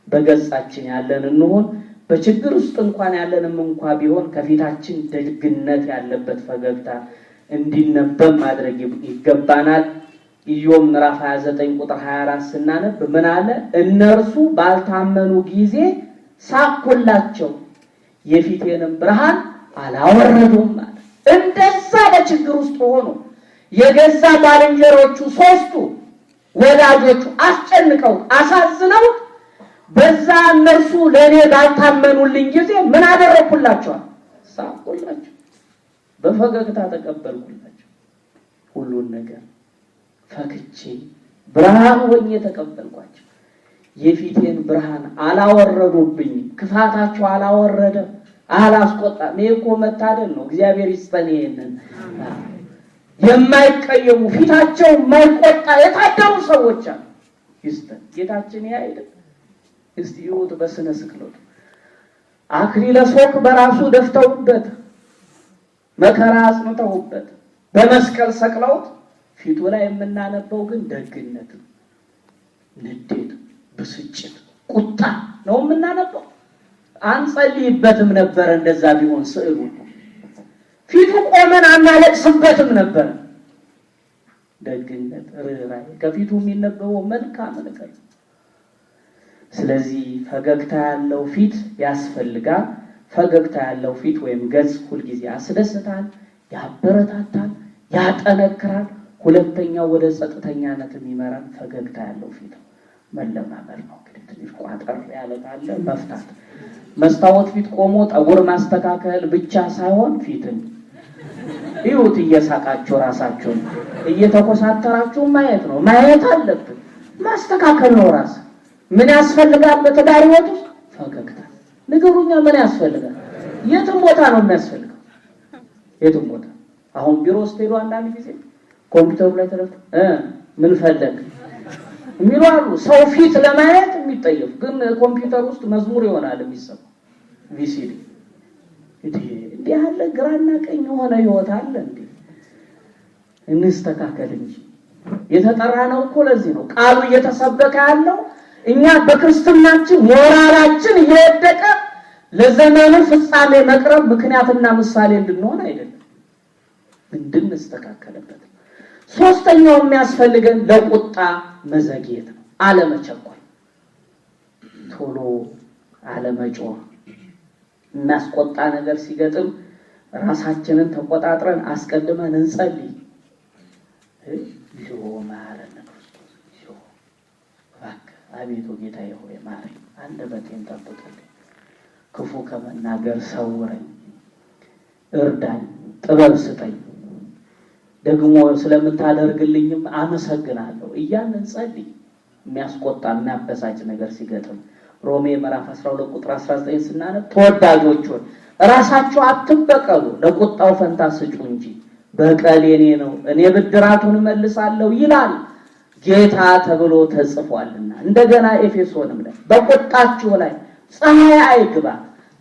በገጻችን ያለን እንሆን። በችግር ውስጥ እንኳን ያለንም እንኳ ቢሆን ከፊታችን ደግነት ያለበት ፈገግታ እንዲነበብ ማድረግ ይገባናል። ኢዮብ ምዕራፍ 29 ቁጥር 24 ስናነብ ምን አለ? እነርሱ ባልታመኑ ጊዜ ሳኩላቸው፣ የፊቴንም ብርሃን አላወረዱም አለ። እንደዛ በችግር ውስጥ ሆኖ የገዛ ባልንጀሮቹ ሶስቱ ወዳጆቹ አስጨንቀው አሳዝነው በዛ እነርሱ ለእኔ ባልታመኑልኝ ጊዜ ምን አደረኩላቸዋል? ሳኩላቸው፣ በፈገግታ ተቀበልኩላቸው። ሁሉን ነገር ፈክቼ ብርሃን ሆኜ ተቀበልኳቸው። የፊቴን ብርሃን አላወረዱብኝም። ክፋታቸው አላወረደም፣ አላስቆጣም። ይሄ እኮ መታደል ነው። እግዚአብሔር ይስጠን ይሄንን። የማይቀየሙ ፊታቸው የማይቆጣ የታደሉ ሰዎች አሉ። ይስጠን ጌታችን። ይሄ አይደል? እስቲ ይሁት በስነ ስቅለቱ አክሊለ ሦክ በራሱ ደፍተውበት መከራ አጽንተውበት በመስቀል ሰቅለውት ፊቱ ላይ የምናነበው ግን ደግነት፣ ንዴት፣ ብስጭት፣ ቁጣ ነው የምናነበው። አንጸልይበትም ነበር እንደዛ ቢሆን ስዕሉ ፊቱ ቆመን አናለቅስበትም ነበር። ደግነት፣ ርኅራኄ ከፊቱ የሚነበበው መልካም ነገር። ስለዚህ ፈገግታ ያለው ፊት ያስፈልጋል። ፈገግታ ያለው ፊት ወይም ገጽ ሁልጊዜ ያስደስታል፣ ያበረታታል፣ ያጠነክራል። ሁለተኛው ወደ ጸጥተኛነት የሚመራን ፈገግታ ያለው ፊት ነው። መለማመድ ነው እንግዲህ። ትንሽ ቋጠር ያለ ካለ መፍታት። መስታወት ፊት ቆሞ ጠጉር ማስተካከል ብቻ ሳይሆን ፊትን እዩት። እየሳቃችሁ ራሳችሁን እየተኮሳተራችሁ ማየት ነው፣ ማየት አለብን። ማስተካከል ነው ራስ። ምን ያስፈልጋል በትዳር ሕይወት ውስጥ? ፈገግታ። ንገሩኛ፣ ምን ያስፈልጋል? የትም ቦታ ነው የሚያስፈልገው፣ የትም ቦታ። አሁን ቢሮ ስትሄዱ አንዳንድ ጊዜ ኮምፒውተሩ ላይ ተደፍቶ ምን ፈለግ የሚሉ አሉ። ሰው ፊት ለማየት የሚጠየፉ ግን ኮምፒውተር ውስጥ መዝሙር ይሆናል የሚሰማው VCD። እንዲህ ያለ ግራና ቀኝ የሆነ ህይወት አለ እንዴ? እንስተካከል እንጂ የተጠራ ነው እኮ ለዚህ ነው ቃሉ እየተሰበከ ያለው። እኛ በክርስትናችን ሞራላችን እየወደቀ ለዘመኑ ፍጻሜ መቅረብ ምክንያትና ምሳሌ እንድንሆን አይደለም፣ እንድንስተካከልበት። ሶስተኛው የሚያስፈልገን ለቁጣ መዘግየት ነው፣ አለመቸኮል፣ ቶሎ አለመጮህ። የሚያስቆጣ ነገር ሲገጥም ራሳችንን ተቆጣጥረን አስቀድመን እንጸልይ። እግዚኦ መሐረነ ክርስቶስ፣ እግዚኦ እባክህ አቤቱ ጌታዬ ሆይ ማረኝ፣ አንደበቴን ጠብቅልኝ፣ ክፉ ከመናገር ሰውረኝ፣ እርዳኝ፣ ጥበብ ስጠኝ፣ ደግሞ ስለምታደርግልኝም አመሰግናለሁ እያልን እንጸልይ። የሚያስቆጣ የሚያበሳጭ ነገር ሲገጥም ሮሜ ምዕራፍ 12 ቁጥር 19 ስናነብ ተወዳጆች ሆይ ራሳችሁ አትበቀሉ፣ ለቁጣው ፈንታ ስጩ እንጂ በቀል የኔ ነው፣ እኔ ብድራቱን እመልሳለሁ ይላል ጌታ ተብሎ ተጽፏልና። እንደገና ኤፌሶንም ላይ በቁጣችሁ ላይ ፀሐይ አይግባ፣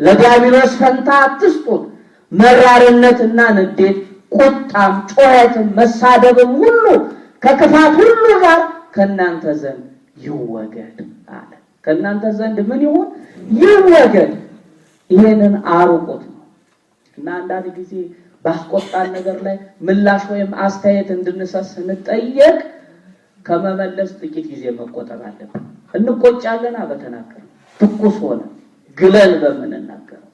ለዲያብሎስ ፈንታ አትስጡት። መራርነትና ንዴት፣ ቁጣም፣ ጩኸትም፣ መሳደብም ሁሉ ከክፋት ሁሉ ጋር ከእናንተ ዘንድ ይወገድ አለ። ከእናንተ ዘንድ ምን ይሁን? ይወገድ። ይሄንን አርቁት ነው። እና አንዳንድ ጊዜ ባስቆጣን ነገር ላይ ምላሽ ወይም አስተያየት እንድንሰጥ ስንጠየቅ ከመመለስ ጥቂት ጊዜ መቆጠብ አለብን። እንቆጫለና በተናገር ትኩስ ሆነ ግለን በምንናገረው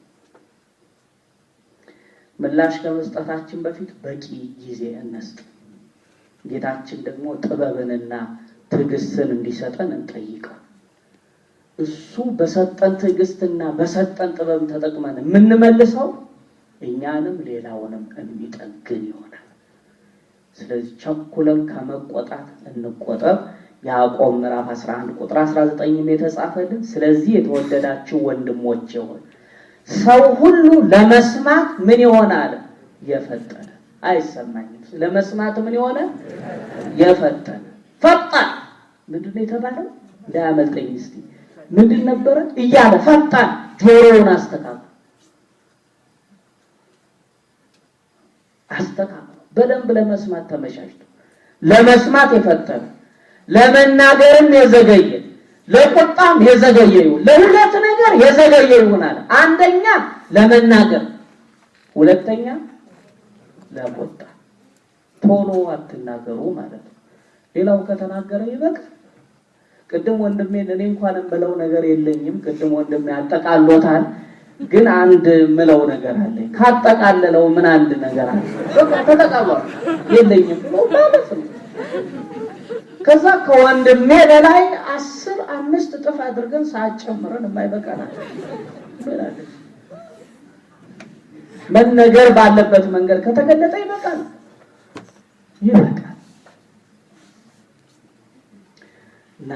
ምላሽ ከመስጠታችን በፊት በቂ ጊዜ እንስጥ። ጌታችን ደግሞ ጥበብንና ትዕግስትን እንዲሰጠን እንጠይቀው። እሱ በሰጠን ትዕግስትና በሰጠን ጥበብ ተጠቅመን የምንመልሰው እኛንም ሌላውንም የሚጠግን ይሆናል። ስለዚህ ቸኩለን ከመቆጣት እንቆጠብ። ያዕቆብ ምዕራፍ 11 ቁጥር 19 የተጻፈልን ስለዚህ የተወደዳችሁ ወንድሞቼ ሆይ ሰው ሁሉ ለመስማት ምን ይሆናል? የፈጠነ። አይሰማኝም። ለመስማት ምን የሆነ? የፈጠነ። ፈጣን ምንድነው የተባለው? እንዳያመልጠኝ እስቲ ምንድን ነበረ እያለ ፈጣን ጆሮውን አስተካክሎ በደንብ ለመስማት ተመቻችቶ ለመስማት የፈጠነ፣ ለመናገርም የዘገየ፣ ለቁጣም የዘገየ ይሁን። ለሁለት ነገር የዘገየ ይሆናል። አንደኛ ለመናገር፣ ሁለተኛ ለቁጣ። ቶሎ አትናገሩ ማለት ነው። ሌላው ከተናገረ ይበቃል። ቅድም ወንድሜ እኔ እንኳን የምለው ነገር የለኝም። ቅድም ወንድሜ አጠቃሎታል። ግን አንድ ምለው ነገር አለ። ካጠቃለለው ምን አንድ ነገር አለ? በቃ ተጠቃሏል። የለኝም ብሎ ማለት ነው። ከዛ ከወንድሜ በላይ 10 5 እጥፍ አድርገን ሰዓት ጨምረን የማይበቃናል። መነገር ባለበት መንገድ ከተገለጠ ይበቃል፣ ይበቃል። እና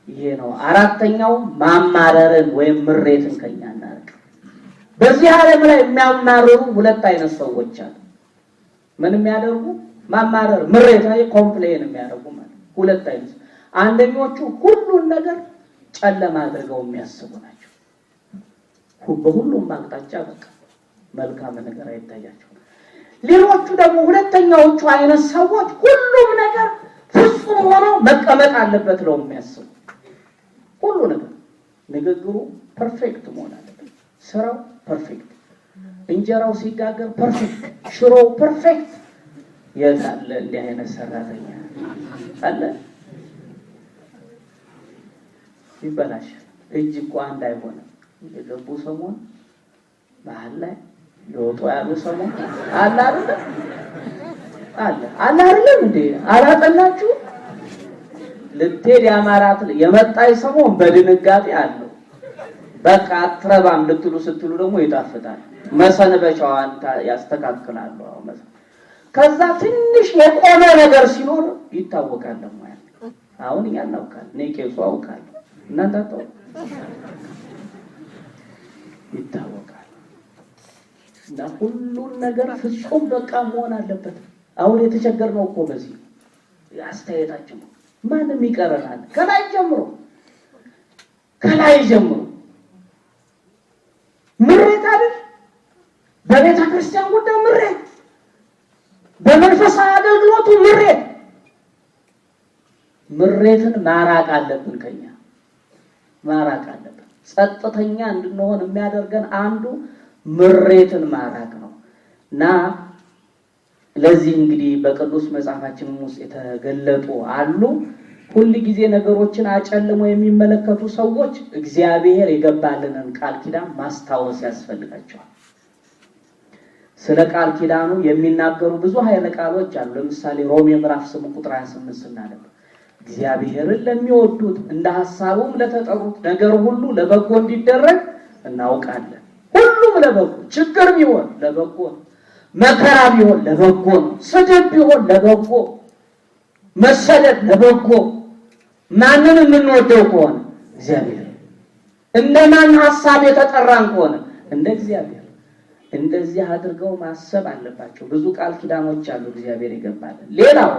ይሄ ነው አራተኛው፣ ማማረርን ወይም ምሬትን ከኛ እናርቅ። በዚህ ዓለም ላይ የሚያማርሩ ሁለት አይነት ሰዎች አሉ። ምን የሚያደርጉ? ማማረር፣ ምሬት ላይ complain የሚያደርጉ ማለት ሁለት አይነት። አንደኞቹ ሁሉን ነገር ጨለማ አድርገው የሚያስቡ ናቸው። በሁሉም አቅጣጫ በቃ መልካም ነገር አይታያቸውም። ሌሎቹ ደግሞ ሁለተኛዎቹ አይነት ሰዎች ሁሉም ነገር ፍጹም ሆኖ መቀመጥ አለበት ነው የሚያስቡ። ሁሉ ነገር ንግግሩ perfect መሆን አለበት፣ ስራው perfect፣ እንጀራው ሲጋገር perfect፣ ሽሮው perfect። የት አለ እንዲህ አይነት ሰራተኛ አለ? ይበላሻል። እጅ እኮ አንድ አይሆንም። የገቡ ሰሞን መሀል ላይ ሊወጡ ያሉ ሰሞን አለ አይደል? አለ አለ አይደለም እንዴ? አላጠላችሁ ልትሄድ ያማራት የመጣች ሰሞን በድንጋጤ አለው። በቃ አትረባም ልትሉ ስትሉ ደግሞ ይጣፍጣል። መሰንበቻዋን ያስተካክላሉ። ከዛ ትንሽ የቆመ ነገር ሲኖር ይታወቃል። ደግሞ አሁን እኛ እናውቃለን። እኔ ቄሱ አውቃለሁ፣ እናንተ አታውቁም። ይታወቃል። እና ሁሉን ነገር ፍጹም በቃ መሆን አለበት። አሁን የተቸገርነው እኮ በዚህ አስተያየታችን ማንም ይቀረናል? ከላይ ጀምሮ ከላይ ጀምሮ ምሬት አይደል? በቤተ ክርስቲያን ጉዳይ ምሬት፣ በመንፈሳዊ አገልግሎቱ ምሬት። ምሬትን ማራቅ አለብን፣ ከኛ ማራቅ አለብን። ጸጥተኛ እንድንሆን የሚያደርገን አንዱ ምሬትን ማራቅ ነው። እና ለዚህ እንግዲህ በቅዱስ መጽሐፋችንም ውስጥ የተገለጡ አሉ። ሁል ጊዜ ነገሮችን አጨልሞ የሚመለከቱ ሰዎች እግዚአብሔር የገባልንን ቃል ኪዳን ማስታወስ ያስፈልጋቸዋል። ስለ ቃል ኪዳኑ የሚናገሩ ብዙ ኃይለ ቃሎች አሉ። ለምሳሌ ሮሜ ምዕራፍ 8 ቁጥር 28 ስናነብ እግዚአብሔርን ለሚወዱት እንደ ሐሳቡም ለተጠሩት ነገር ሁሉ ለበጎ እንዲደረግ እናውቃለን። ሁሉም ለበጎ፣ ችግር ቢሆን ለበጎ ነው፣ መከራ ቢሆን ለበጎ ነው፣ ስድብ ቢሆን ለበጎ፣ መሰደድ ለበጎ። ማንን የምንወደው ከሆነ እግዚአብሔር፣ እንደማን ሐሳብ የተጠራን ከሆነ እንደ እግዚአብሔር። እንደዚህ አድርገው ማሰብ አለባቸው። ብዙ ቃል ኪዳኖች አሉ እግዚአብሔር ይገባልን። ሌላው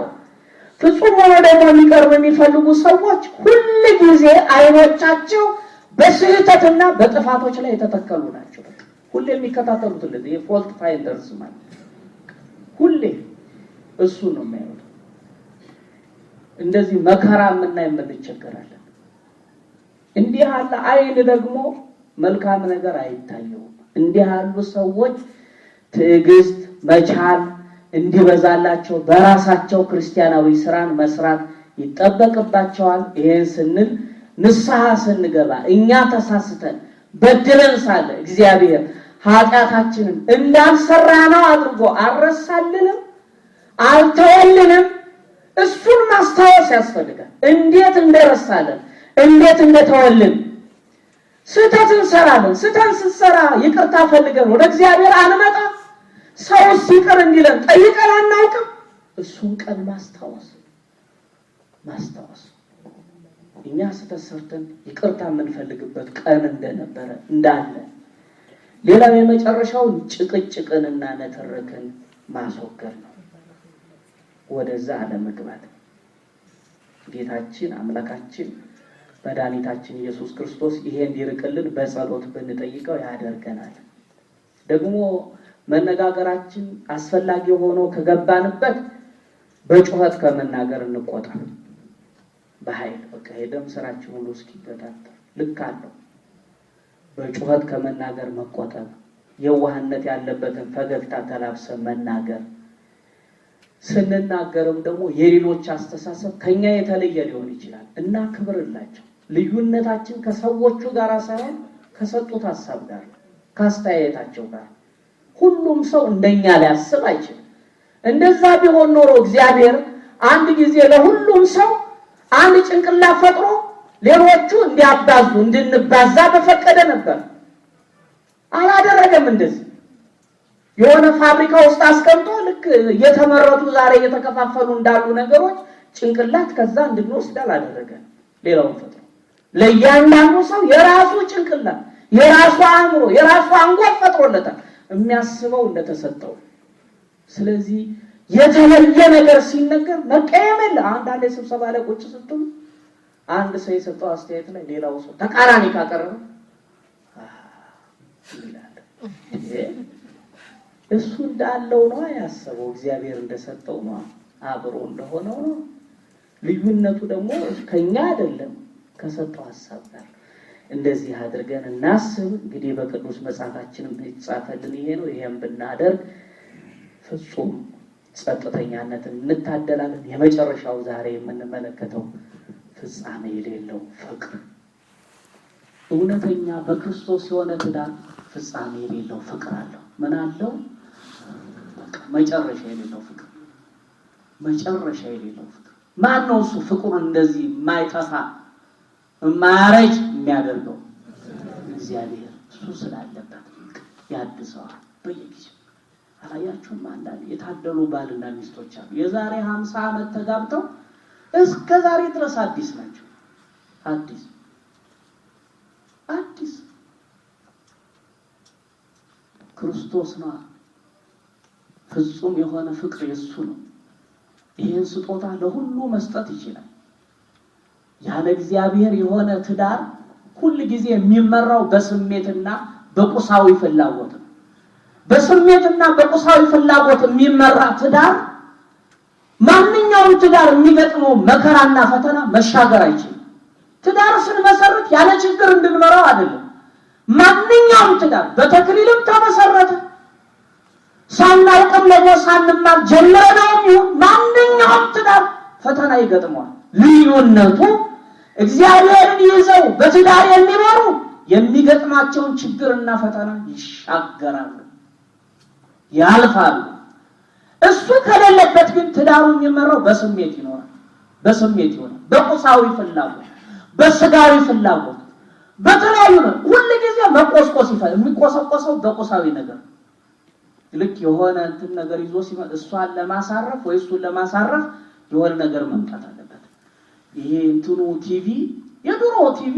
ፍጹም ሆኖ ደግሞ የሚቀርብ የሚፈልጉ ሰዎች ሁል ጊዜ አይኖቻቸው በስህተትና በጥፋቶች ላይ የተተከሉ ናቸው። ሁሌ የሚከታተሉት እንደዚህ የ fault finders ማለት ሁሌ እሱ ነው የሚያዩት። እንደዚህ መከራ የምናይ የምንቸገራለን። እንዲህ ያለ አይን ደግሞ መልካም ነገር አይታየውም። እንዲህ ያሉ ሰዎች ትዕግስት መቻል እንዲበዛላቸው በራሳቸው ክርስቲያናዊ ስራን መስራት ይጠበቅባቸዋል። ይሄን ስንል ንስሐ ስንገባ እኛ ተሳስተን በድለን ሳለ እግዚአብሔር ኃጢአታችንን እንዳልሰራነው አድርጎ አልረሳልንም፣ አልተወልንም። እሱን ማስታወስ ያስፈልጋል። እንዴት እንደረሳለን፣ እንዴት እንደተወልን። ስህተት እንሰራለን። ስህተት ስንሰራ ይቅርታ ፈልገን ወደ እግዚአብሔር አንመጣ። ሰውስ ይቅር እንዲለን ጠይቀን አናውቅም። እሱን ቀን ማስታወስ ማስታወስ እኛ ስህተት ሰርተን ይቅርታ የምንፈልግበት ቀን እንደነበረ እንዳለ። ሌላው የመጨረሻው ጭቅጭቅንና ንትርክን ማስወገድ ነው። ወደዛ አለመግባት። ጌታችን አምላካችን መድኃኒታችን ኢየሱስ ክርስቶስ ይሄ እንዲርቅልን በጸሎት ብንጠይቀው ያደርገናል። ደግሞ መነጋገራችን አስፈላጊ ሆኖ ከገባንበት በጩኸት ከመናገር እንቆጠብ። በኃይል በቃ የደም ስራችን ሁሉ እስኪገታተር ልክ አለው። በጩኸት ከመናገር መቆጠብ፣ የዋህነት ያለበትን ፈገግታ ተላብሰን መናገር። ስንናገርም ደግሞ የሌሎች አስተሳሰብ ከኛ የተለየ ሊሆን ይችላል እና ክብርላቸው። ልዩነታችን ከሰዎቹ ጋር ሳይሆን ከሰጡት ሀሳብ ጋር፣ ካስተያየታቸው ጋር። ሁሉም ሰው እንደኛ ሊያስብ አይችልም። እንደዛ ቢሆን ኖሮ እግዚአብሔር አንድ ጊዜ ለሁሉም ሰው አንድ ጭንቅላት ፈጥሮ ሌሎቹ እንዲያባዙ እንድንባዛ በፈቀደ ነበር። አላደረገም። እንደዚህ የሆነ ፋብሪካ ውስጥ አስቀምጦ ልክ እየተመረቱ ዛሬ እየተከፋፈሉ እንዳሉ ነገሮች ጭንቅላት ከዛ እንድንወስድ አላደረገም። ሌላውን ፈጥሮ ለእያንዳንዱ ሰው የራሱ ጭንቅላት፣ የራሱ አእምሮ፣ የራሱ አንጎል ፈጥሮለታል። የሚያስበው እንደተሰጠው። ስለዚህ የተለየ ነገር ሲነገር መቀየም የለ። አንዳንድ የስብሰባ ላይ ቁጭ ስትሉ አንድ ሰው የሰጠው አስተያየት ላይ ሌላው ሰው ተቃራኒ ካቀረበ ይላል። እሱ እንዳለው ነው ያሰበው፣ እግዚአብሔር እንደሰጠው ነው፣ አብሮ እንደሆነው ነው። ልዩነቱ ደግሞ ከኛ አይደለም፣ ከሰጠው ሀሳብ ጋር። እንደዚህ አድርገን እናስብ። እንግዲህ በቅዱስ መጽሐፋችንም የተጻፈልን ይሄ ነው። ይሄን ብናደርግ ፍጹም ጸጥተኛነትን እንታደላለን። የመጨረሻው ዛሬ የምንመለከተው ፍጻሜ የሌለው ፍቅር፣ እውነተኛ በክርስቶስ የሆነ ትዳር ፍጻሜ የሌለው ፍቅር አለው። ምን አለው? በቃ መጨረሻ የሌለው ፍቅር፣ መጨረሻ የሌለው ፍቅር። ማን ነው እሱ ፍቅሩን እንደዚህ የማይጠፋ የማያረጅ የሚያደርገው? እግዚአብሔር። እሱ ስላለበት ያድሰዋል በየጊዜው። አላያችሁም? አንዳንድ የታደሉ ባልና ሚስቶች አሉ። የዛሬ 50 ዓመት ተጋብተው እስከ ዛሬ ድረስ አዲስ ናቸው። አዲስ አዲስ ክርስቶስ ነው። ፍጹም የሆነ ፍቅር የሱ ነው። ይህን ስጦታ ለሁሉ መስጠት ይችላል። ያለ እግዚአብሔር የሆነ ትዳር ሁል ጊዜ የሚመራው በስሜትና በቁሳዊ ፍላጎት ነው። በስሜትና በቁሳዊ ፍላጎት የሚመራ ትዳር ማንኛውም ትዳር የሚገጥመው መከራና ፈተና መሻገር አይችልም። ትዳር ስንመሰርት ያለ ችግር እንድንመራው አይደለም። ማንኛውም ትዳር በተክሊልም ተመሰረተ ሳናውቅም ደግሞ ሳንማር ጀምረነውም ይሁን ማንኛውም ትዳር ፈተና ይገጥመዋል። ልዩነቱ እግዚአብሔርን ይዘው በትዳር የሚኖሩ የሚገጥማቸውን ችግርና ፈተና ይሻገራሉ፣ ያልፋሉ። እሱ ከሌለበት ግን ትዳሩ የሚመራው በስሜት ይኖራል፣ በስሜት ይሆናል፣ በቁሳዊ ፍላጎት፣ በስጋዊ ፍላጎት፣ በተለያዩ ነው። ሁል ጊዜ መቆስቆስ ይፈልጋል። የሚቆሰቆሰው በቁሳዊ ነገር ልክ የሆነ እንትን ነገር ይዞ ሲመጣ እሷን ለማሳረፍ ወይ እሱን ለማሳረፍ የሆነ ነገር መምጣት አለበት። ይሄ እንትኑ ቲቪ፣ የድሮ TV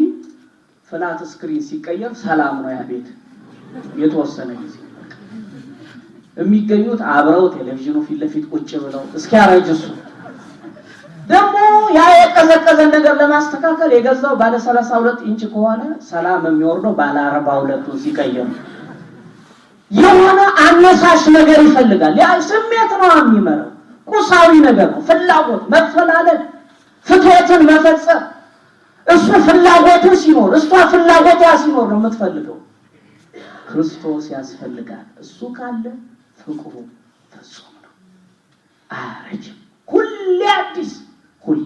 flat screen ሲቀየር ሰላም ነው ያ ቤት የተወሰነ ጊዜ የሚገኙት አብረው ቴሌቪዥኑ ፊት ለፊት ቁጭ ብለው እስኪያረጅ እሱ ደግሞ ያ የቀዘቀዘን ነገር ለማስተካከል የገዛው ባለ 32 ኢንች ከሆነ ሰላም የሚወርደው ባለ 42ቱን ሲቀየር የሆነ አነሳሽ ነገር ይፈልጋል። ያ ስሜት ነው የሚመራው፣ ቁሳዊ ነገር ነው፣ ፍላጎት፣ መፈላለግ፣ ፍትወትን መፈጸም። እሱ ፍላጎቱ ሲኖር፣ እሷ ፍላጎቷ ሲኖር ነው የምትፈልገው። ክርስቶስ ያስፈልጋል። እሱ ካለ ፍቅሩ ፍጹም ነው፣ አያረጅም፣ ሁሌ አዲስ፣ ሁሌ።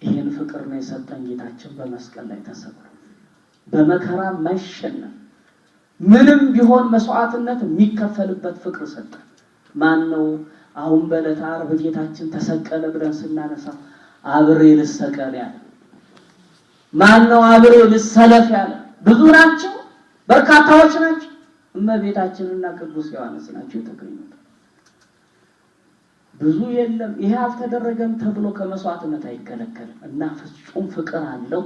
ይህን ፍቅር ነው የሰጠን ጌታችን በመስቀል ላይ ተሰቅሎ በመከራ መሸነፍ ምንም ቢሆን መስዋዕትነት የሚከፈልበት ፍቅር ሰጠን። ማን ነው አሁን በዕለተ ዓርብ ጌታችን ተሰቀለ ብለን ስናነሳ አብሬ ልሰቀል ያለ? ማን ነው አብሬ ልሰለፍ ያለ? ብዙ ናቸው፣ በርካታዎች ናቸው። እመቤታችንና ቅዱስ ዮሐንስ ናቸው የተገኙት። ብዙ የለም። ይሄ አልተደረገም ተብሎ ከመስዋዕትነት አይከለከልም። እና ፍጹም ፍቅር አለው።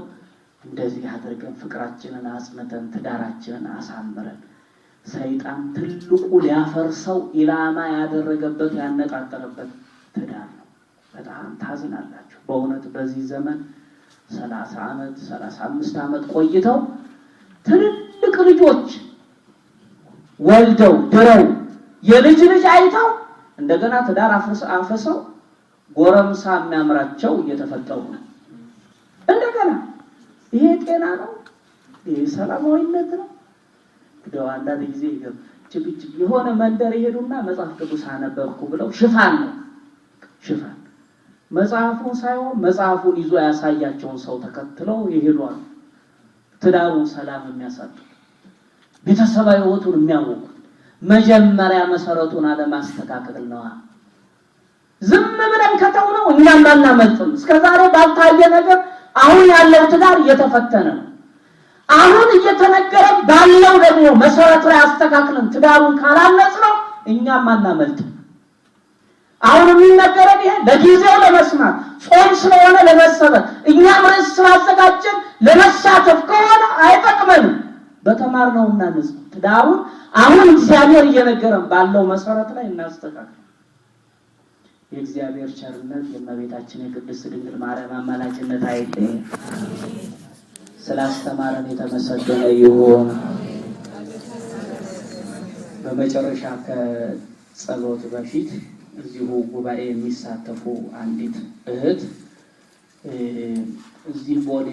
እንደዚህ አድርገን ፍቅራችንን አጽንተን ትዳራችንን አሳምረን ሰይጣን ትልቁ ሊያፈርሰው ኢላማ ያደረገበት ያነጣጠረበት ትዳር ነው። በጣም ታዝናላችሁ በእውነት በዚህ ዘመን 30 ዓመት 35 ዓመት ቆይተው ትልልቅ ልጆች ወልደው ድረው የልጅ ልጅ አይተው እንደገና ትዳር አፍርሰው ጎረምሳ የሚያምራቸው እየተፈጠሩ ነው። እንደገና ይሄ ጤና ነው? ይሄ ሰላማዊነት ነው? እንደው አንዳንድ ጊዜ ጭቅጭቅ የሆነ መንደር ይሄዱና መጽሐፍ ቅዱስ አነበብኩ ብለው ሽፋን ነው ሽፋን፣ መጽሐፉን ሳይሆን መጽሐፉን ይዞ ያሳያቸውን ሰው ተከትለው ይሄዷል። ትዳሩን ሰላም የሚያሳጡት ቤተሰባዊ ሕይወቱን የሚያወቁት መጀመሪያ መሰረቱን አለማስተካከል ነዋ። ዝም ብለን ከተውነው እኛም አናመልጥም። እስከዛሬ ባልታየ ነገር አሁን ያለው ትዳር እየተፈተነ ነው። አሁን እየተነገረ ባለው ደግሞ መሰረት ላይ አስተካክለን ትዳሩን ካላነጽነው እኛም አናመልጥም። አሁን የሚነገረን ይሄ ለጊዜው ለመስማት ጾም ስለሆነ ለመሰበክ እኛም ርዕስ ስላዘጋጀን ለመሳተፍ ከሆነ አይጠቅመንም። በተማርነው እናንጽ። ትዳሩን አሁን እግዚአብሔር እየነገረን ባለው መሰረት ላይ እናስተካክል። የእግዚአብሔር ቸርነት የእመቤታችን የቅድስት ድንግል ማርያም አማላጅነት አይለየን። ስላስተማረን የተመሰገነ ይሁን። በመጨረሻ ከጸሎት በፊት እዚሁ ጉባኤ የሚሳተፉ አንዲት እህት እዚህ ቦሌ